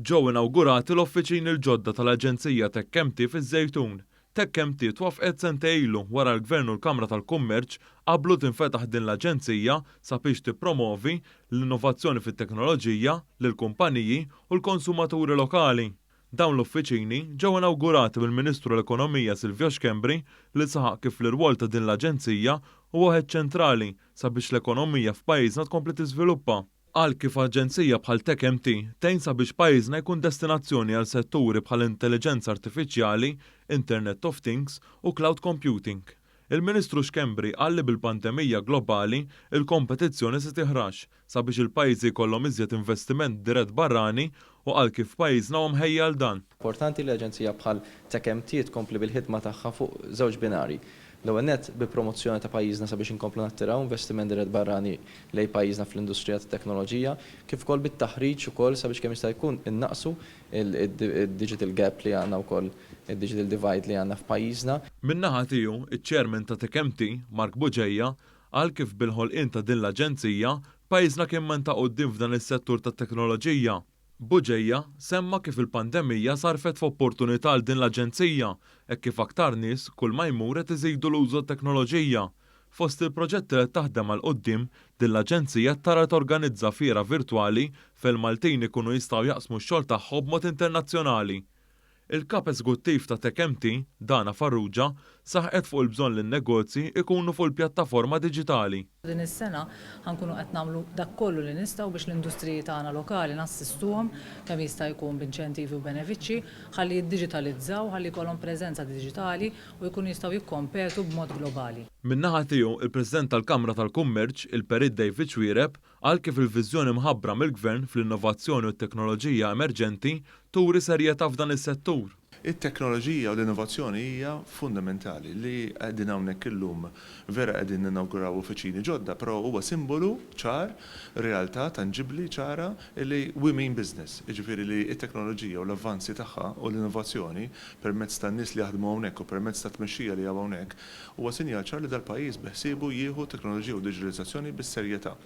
Ġew inawgurati l-uffiċini l-ġodda tal-Aġenzija TechMT fiż-Żejtun. TechMT twaffqet sentejn ilu wara l-Gvern u l-Kamra tal-Kummerċ qablu tinfetaħ din l-aġenzija sabiex tippromovi l-innovazzjoni fit-teknoloġija lill-kumpaniji u l-konsumaturi lokali. Dawn l-uffiċini ġew inawgurati mill-Ministru l-Ekonomija Silvio Schembri li saħaq kif l-irwol ta' din l-aġenzija huwa wieħed ċentrali sabiex l-ekonomija f'pajjiżna tkompli tiżviluppa. Qal kif aġenzija bħal TechMT tgħin sabiex pajjiżna jkun destinazzjoni għal setturi bħal intelliġenza artifiċjali, Internet of Things u cloud computing. Il-Ministru Schembri qal li bil-pandemija globali, il-kompetizzjoni se tiħrax sabiex il-pajjiżi jkollhom iżjed investiment dirett barrani u qal kif pajjiżna huwa mħejji għal dan. Importanti li aġenzija bħal TechMT tkompli bil-ħidma tagħha fuq żewġ binarji. L-ewwel nett, bi promozzjoni ta' pajjiżna sabiex inkomplu nattiraw investiment dirett barrani lejn pajjiżna fl-industrija tat-teknoloġija, kif ukoll bit-taħriġ ukoll sabiex kemm jista' jkun innaqqsu d-digital gap li għandna wkoll, id-digital divide li għandna f'pajjiżna. Min-naħa tiegħu, iċ-Chairman ta' TechMT, Mark Bugeja, qal kif bil-ħolqien ta' din l-aġenzija, pajjiżna kien minn ta' quddiem f'dan is-settur tat-teknoloġija. Bugeja semma kif il-pandemija sarfet f'opportunità għal din l-aġenzija hekk kif aktar nies kull ma jmur qed iżidu l-użu tat-teknoloġija. Fost il-proġetti li qed taħdem għal quddiem, din l-aġenzija qed tara li torganizza fiera virtwali fejn il-Maltin ikunu jistgħu jaqsmu x-xogħol tagħhom b'mod internazzjonali. Il-Kap Eżekuttiv ta' TechMT, Dana Farrugia, saħqet fuq il-bżonn li n-negozji jkunu fuq il-pjattaforma diġitali. Din is-sena ħa nkunu qed nagħmlu dak kollu li nistgħu biex l-industriji tagħna lokali nassistuhom kemm jista' jkun b'inċentivi u benefiċċji ħalli jiddiġitalizzaw, ħalli jkollhom preżenza diġitali u jkunu jistgħu jikkompetu b'mod globali. Min-naħa tiegħu, il-President tal-Kamra tal-Kummerċ, il-Perit David Xuereb, Qal kif il-viżjoni mħabbra mill-Gvern fl-innovazzjoni u t-teknoloġija emerġenti turi serjetà f'dan is-settur. It-teknoloġija u l-innovazzjoni hija fundamentali. Li qegħdin hawnhekk illum vera qegħdin ninawguraw uffiċini ġodda, però huwa simbolu ċar, realtà tanġibbli ċara li we mean business. Jiġifieri li t-teknoloġija u l-avvanzi tagħha u l-innovazzjoni permezz tan-nies li jaħdmu hawnhekk u permezz tat-tmexxija li hawn hawnhekk Huwa sinjal ċar li dal-pajjiż beħsiebu jieħu t-teknoloġija u d-diġitalizzazzjoni bis-serjetà.